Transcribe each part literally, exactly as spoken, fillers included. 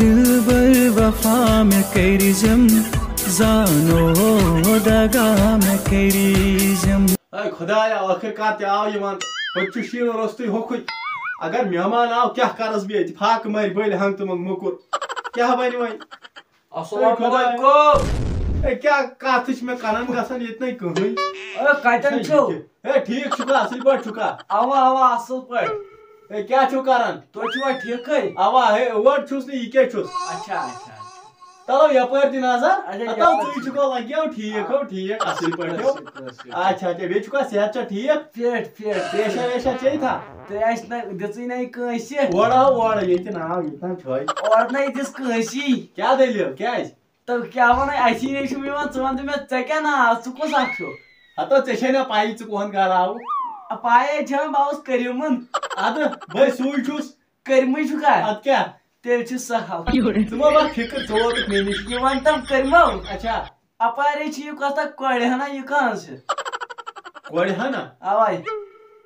دلبر وفا مےٚ کٔرۍ زِم، زانو دگا مےٚ کٔرۍ زِم۔ اے خدایا، ٲخٕر کار تہِ آو یِوان۔ ہوٚتہِ چھُ شیٖنہٕ روٚستُے ہوٚکھُے۔ اگر مہمان آو، کیٛاہ کرس بہٕ ییٚتہِ؟ فاقہٕ مَرِ بٔلۍ ہنٛگ تہٕ منٛگ موٚکُر۔ کیٛاہ بنہِ وۄنۍ؟ السلام علیکم۔ اے، کیٛاہ کتھ چھِ مےٚ کنن گژھان ییٚتہِ نَے کٕہٕنۍ؟ اے، کتٮ۪ن چھِو؟ ہے، ٹھیٖک چھُکھا؟ اصٕل پٲٹھۍ چھُکھا؟ اوا، اوا، اصٕل پٲٹھۍ۔ ہے، کیٛاہ چھِو کران؟ تُہۍ چھِوا ٹھیٖکھٕے؟ اوا، ہے، اور چھُس نہٕ، یہِ کیٛاہ چھُس؟ اچھا، اچھا، اچھا۔ تَلو یَپٲرۍ تہِ نظر۔ اچھا، ہَتو، یَپٲرۍ ژٕے تہِ۔ چھُکھا لگیو ٹھیٖک ہو، ٹھیٖک، اَصٕل پٲٹھۍ ہو۔ شُکر، شُکر، شُکر۔ اچھا، اچھا، بیٚیہِ چھُکھا صحت چھا ٹھیٖک؟ Fit, fit, fit. پیشا ویشا چیٚیہِ تھا؟ تُہۍ اَسہِ نہ دِژٕے نہ یہِ کٲنٛسہِ۔ اورٕ ہاو، اورٕ، ییٚتہِ ناو، ییٚتہِ ناو چھٲے۔ اورٕ نہ یہِ دِژ کٲنٛسی۔ کیٛاہ دٔلیٖل؟ کیٛازِ؟ تہٕ کیٛاہ وَنَے، اَسی نَے چھُم یِوان، ژٕ وَن تہٕ مےٚ، ژےٚ کیٛاہ ناو؟ ژٕ کُس اَکھ چھُکھ؟ ہَتو، ژےٚ چھے نہ پَیی ژٕ کُہُنٛد گَرٕ آوُکھ؟ اَ، پَیے چھَم، بہٕ اوسُس کٔرِومُت۔ اَدٕ، بٔے سُے چھُس۔ کٔرمٕے چھُکھا؟ اَدٕ کیٛاہ؟ تیٚلہِ چھُ سَہَل۔ ژٕ مہ بَر فِکر، ژٕ ووتُکھ مےٚ نِش۔ یہِ وَن تَم کٔرمو۔ اچھا۔ اَپارے چھِ یہِ کَتھ اَکھ کورِ ہنا، یہِ کَہَن چھِ؟ کورِ ہنا؟ اَوَے۔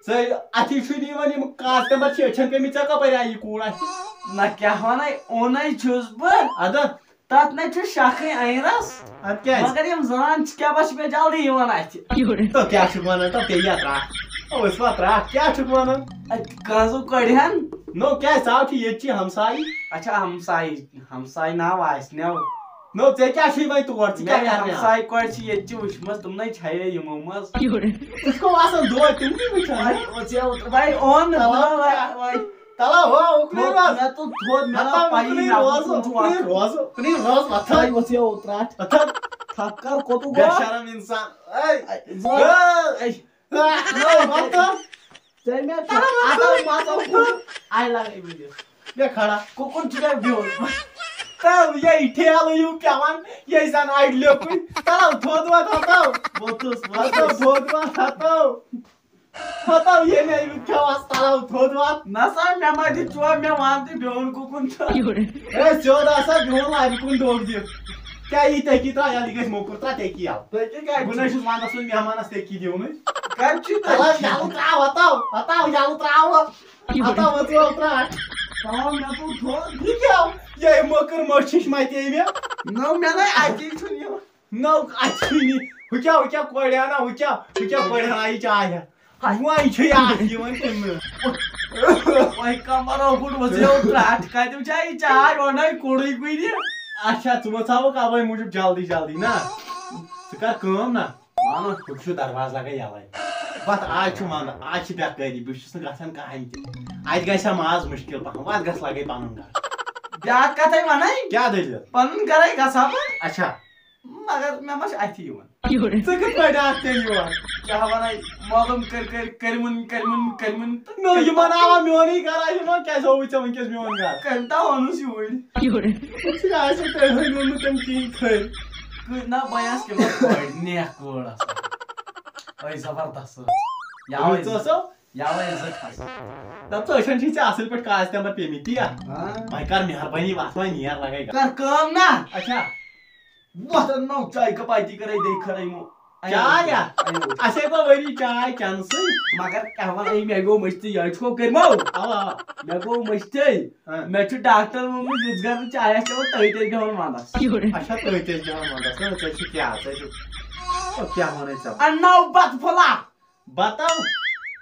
ژٕ اَتھی چھُے نہٕ یِوان، یِم کاسٹمر چھِ أچھَن پیٚمٕتۍ، ژےٚ کَپٲرۍ آیہِ یہِ کوٗر اَتھِ؟ نہ کیٛاہ وَنَے، اوٚنَے چھُس بہٕ۔ اَدٕ؟ تَتھ نہ چھُ شَکھٕے أنٛدرَس۔ اَدٕ کیٛازِ؟ مگر یِم زنان چھِ، کیٛاہ بس چھِ مےٚ جلدی یِوان اَتھِ۔ تو کیٛاہ چھُکھ وَنان؟ تو پیٚیہِ یا ترٛٹھ۔ او، أسۍ ما ترٛٹھ؟ کیٛاہ چھُکھ وَنان؟ اَتہِ کٲنٛسو کڑِہَن۔ نو، کیٛازِ؟ ژٕ آو چھُ ییٚتہِ چی ہمسایی۔ اچھا، ہمسایی، ہمسایی ناو آسہِ نو۔ نو، ژےٚ کیٛاہ چھُے وۄنۍ تور؟ ژٕ کیٛاہ مےٚ کرنہِ آو؟ ہمسایہِ کورِ چھِ ییٚتہِ چی وٕچھمٕژ، تِمنٕے چھَیے یِمو منٛز۔ ژٕ چھُکھ آسان دۄہے تِمنٕے وٕچھان؟ وۄنۍ، وۄنۍ ژےٚ، وۄنۍ اوٚن نہٕ، تَلہٕ بہٕ کیٛاہ؟ وۄنۍ۔ تَلہٕ ہو، اُکنُے تھوٚد، روز۔ مےٚ تُل تھوٚد، مےٚ ہتاو دوٚپ پَیی، اُکنُے مےٚ روز، کُکُن چھُ اُکنُے واتُن۔ روز، اُکنُے روز، وۄتھو۔ وۄنۍ وۄتھیو ترٛٹھ۔ وۄتھو۔ تھپھ کر، کوٚتُک گوٚو؟ بے شرم اِنسان۔ اے۔ اے، زٕ۔ اے۔ اے۔ اے، وۄتھو۔ ژےٚ مےٚ تھوٚد، اَتھو مَژو کُن۔ آے لَگے بہٕ دِتھ۔ بیٚہہ کھڑا۔ کُکُن چھُ مےٚ بیوٚن۔ تَو یے ٹھیلہٕ ہیوٗ پٮ۪وان، یے زَن اَڑِ لیوٚکُے۔ تَلو تھوٚد وۄتھ ہتو۔ ووٚتھُس، ہتو ووٚتھُس۔ تھوٚد وۄتھ ہتو۔ ہتو ییٚمہِ اَمیُک کھٮ۪وس تَلو تھوٚد وَتھ۔ نہ سا، مےٚ ما دِ چوب، مےٚ وَن تہٕ بیوٚن کُکُن چھُ۔ ہے، سیوٚد ہسا بیوٚن لَبہِ کُن ڈوٚکھ دِتھ۔ کیٛاہ یی تٔکی ترٛاو یَلہٕ، یہِ گژھِ موٚکُر ترٛاو تٔکی یَلہٕ۔ تٔکی کَتہِ بہٕ نہ چھُ؟ چھُس وَندَس منٛز مہمانَس تٔکی دِونٕے۔ کَتہِ چھُے تَلو تٔکی؟ یَلہٕ ترٛاو، ہتو، ہتو یَلہٕ ترٛاو۔ ہتو وۄژھ ترٛاو۔ تَلو مےٚ تُل تھوٚد۔ یہِ کیٛاہ؟ یہِ موٚکٕر مٔچھ ہِش مَتے مےٚ۔ نہ، مےٚ نَے اَتی چھُنہٕ یِوان۔ نو، اَتہِ چھُے نہٕ۔ ہُہ کیٛاہ، ہُہ کیٛاہ کورِ ہنا، ہُہ کیٛاہ، ہُہ کیٛاہ کورِ ہنا یہِ چاے ہٮ۪تھ؟ ہاے۔ وۄنۍ چھُ یہِ اَتھ یِوان کِنہٕ نہٕ؟ وۄنۍ کمرو پھُٹ وٕژھیو ترٛٹھ، کَتہِ وٕچھے یہِ چاے، وۄنۍ کوٚڑُے کُنہِ۔ اچھا، ژٕ وٕژھاوُکھ اَوَے موٗجوٗب جلدی جلدی نا؟ ژٕ کر کٲم نا۔ وَنہٕ۔ ہُہ چھُ دروازٕ لگان یَلَے۔ وَتھ، آز چھُ وَنٛدٕ، آز چھِ بٮ۪کٲری، بہٕ چھُس نہٕ گژھان کٕہٕنۍ تہِ۔ اَتہِ گژھِ ہا ماز مُشکِل پَہَم، وَتھ گژھ لَگَے پَنُن گرٕ۔ بیٛاکھ کَتھَے وَنَے۔ کیٛاہ دٔلیٖل؟ پَنُن گرَے گژھٕ ہا بہٕ۔ اچھا۔ مگر مےٚ ما چھِ اَتھِ یِوان۔ ژٕ کِتھ پٲٹھۍ آکھ تیٚلہِ یور؟ کیٛاہ وَنَے، معلوٗم کٔرۍ کٔرۍ کٔرمٕن کٔرمٕن کٔرمٕن تہٕ نو، یِمَن آو میونٕے گَرا، یِمَن کیٛازِ ہووُے ژےٚ وٕنۍکٮ۪س میون گَرٕ؟ کٔمۍ تام اوٚنُس یوٗرۍ۔ ژٕ چھُکھ آسان تٔمۍ ہٕنٛدۍ ووٚنمُت تٔمۍ کِہیٖنۍ کھٔرۍ۔ کۭتۍ نا بَنیٛاس کِمَن کورِ، نیک کورِ آسان۔ أے زبردست ٲس۔ یَوَے کۭژ ٲسو؟ یَوَے زٕ کھَس۔ دَپ ژٕ، أچھَن چھِ ژےٚ اَصٕل پٲٹھۍ کاسہِ تَمبَر پیٚمٕتۍ، تی یا؟ ہاں۔ وۄنۍ کَر مہربٲنی، وَتھ وۄنۍ نیر لَگَے گا۔ کَر کٲم نا۔ اچھا۔ وۄتھ اَن نو چاے کپ اَتی کَرَے بیٚیہِ کھڑا یِمو۔ چاے یا؟ اَسے گوٚو ؤری چاے چٮ۪نسٕے۔ مگر کیٛاہ وَنہٕ، مےٚ گوٚو مٔشتٕے، یہِ چھُکھ کٔرمو۔ اَوا، اَوا۔ مےٚ گوٚو مٔشتٕے۔ ہاں۔ مےٚ چھُ ڈاکٹر ووٚنمُت، یُس گرٕ نہٕ چاے آسہِ چٮ۪وان، تٔتھۍ ٲسۍ بیٚہوان وَنٛدَس۔ اچھا، تٔتھۍ ٲسۍ بیٚہوان وَنٛدَس۔ نہ، ژےٚ چھُ کیٛاہ، ژےٚ چھُ، او، کیٛاہ وَنَے ژےٚ؟ اَنناو بَتہٕ پھوٚلہ۔ بتہٕ؟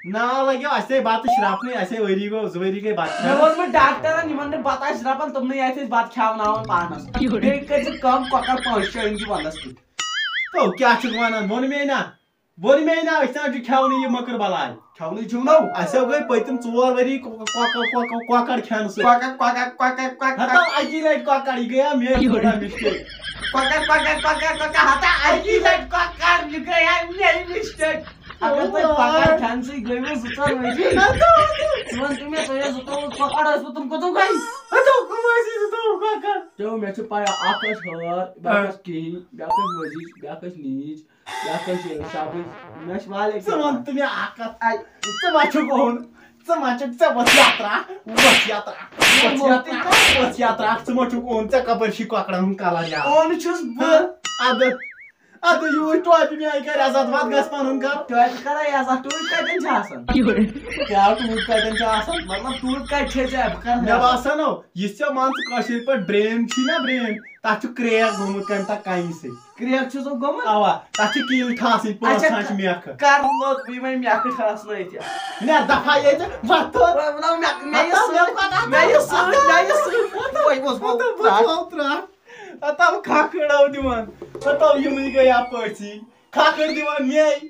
ناو لگیو اَسے بتہٕ شرٛپنٕے، اَسے ؤری گوٚو، زٕ ؤری گٔے بتہٕ مےٚ کھٮ۪نس۔ ووٚن مےٚ ڈاکٹرن، یِمن نہٕ بتہٕ آسہِ شرٛپان، تِمنٕے اَتھِ أسۍ بتہٕ کھٮ۪وناوان پانس۔ بیٚیہِ کٔرۍ زِ کٲم، کۄکر پانٛژھ شےٚ أنۍ زِ ونٛدس کیُتھ۔ تو کیٛاہ چھُکھ ونان؟ ووٚن مے نا، ووٚن مے نا، أسۍ نہ حظ چھِ کھٮ۪ونٕے یہِ مٔکٕر بلاے۔ کھٮ۪ونٕے چھُو نو۔ اَسہِ ہو گٔے پٔتِم ژور ؤری کۄ-، کۄ-، کۄ-، کۄ-، کۄ-، کۄکر کھٮ۪نہٕ سۭتۍ۔ کۄکر، کۄکر، کۄکر، کۄکر۔ ہتا اَکی لٹہِ کۄکر، یہِ گٔیا مے تھوڑا mistake۔ کۄکر، کۄکر، کۄکر، کۄکر، ہتا اَکی لٹہِ کۄکر، یہِ گٔیا مے mistake۔ اگر تۄہہِ کۄکر کھٮ۪نہٕ سۭتۍ گٔیوٕ زٕ ژور ؤری، ژٕ وَن تہٕ مےٚ، تۄہہِ ٲسۍ زٕتووُہ کۄکر ٲسۍ، تِم کوٚتُک گٔے؟ ہتو، کٕم ٲسۍ یہِ زٕتووُہ کۄکر؟ چلو، مےٚ چھِ پَے، اَکھ ٲس ہٲر، بیٛاکھ ٲس کِہِنۍ، بیٛاکھ ٲس ؤزِج، بیٛاکھ ٲس نیٖج، بیٛاکھ ٲس یہِ شابٕج، مےٚ چھِ واریاہ ژٕ وَن کِتاب۔ تہٕ مےٚ اَکھ کَتھ، اَے، ژٕ ما چھُکھ اوٚن؟ ژٕ ما چھُکھ، ژےٚ وۄتھ یاترا، وۄتھ یاترا، وۄتھ یاترا، وۄتھ یاترا، ژٕ ما چھُکھ اوٚن؟ ژےٚ کَپٲرۍ چھُے کۄکرَن ہُنٛد colour یاد؟ اوٚن چھُس بہٕ۔ اَدٕ۔ اَدٕ یوٗرۍ ٹوپہِ میٛانہِ کَرِ عزت، وَتھ گژھ پَنُن گَرٕ۔ توتہِ کَرے عزت، ٹوٗپۍ کَتٮ۪ن چھِ آسان؟ کیٛاہ ٹوٗپۍ کَتٮ۪ن چھِ آسان؟ مطلب ٹوٗپۍ کَتہِ چھِ ژےٚ؟ بہٕ کَرٕ مےٚ باسان، او، یُس ژےٚ مان ژٕ کٲشِر پٲٹھۍ brain چھی نا brain، تَتھ چھُ crack گوٚمُت کَمہِ تَتھ کَنہِ سۭتۍ۔ کرٛیک چھُسو گوٚمُت؟ اَوا، تَتھ چھِ کِلۍ ٹھاسٕنۍ، پانٛژھ اچھا، ہَچھ میکھٕ۔ کَر لوٚگ بہٕ یِمَے میکھٕ ٹھاسنٲیِتھ؟ نیر دفعہ ییٚتہِ، وۄتھ تور۔ مےٚ یہِ سۭتۍ، مےٚ یہِ سۭتۍ، مےٚ یہِ سۭتۍ۔ وۄنۍ اوس بہٕ ترٛٹھ۔ ہتو کھکھڑو دِوان، ہتو یِمٕے گٔے اپٲرۍ۔ کھکھڑ دِوان مے۔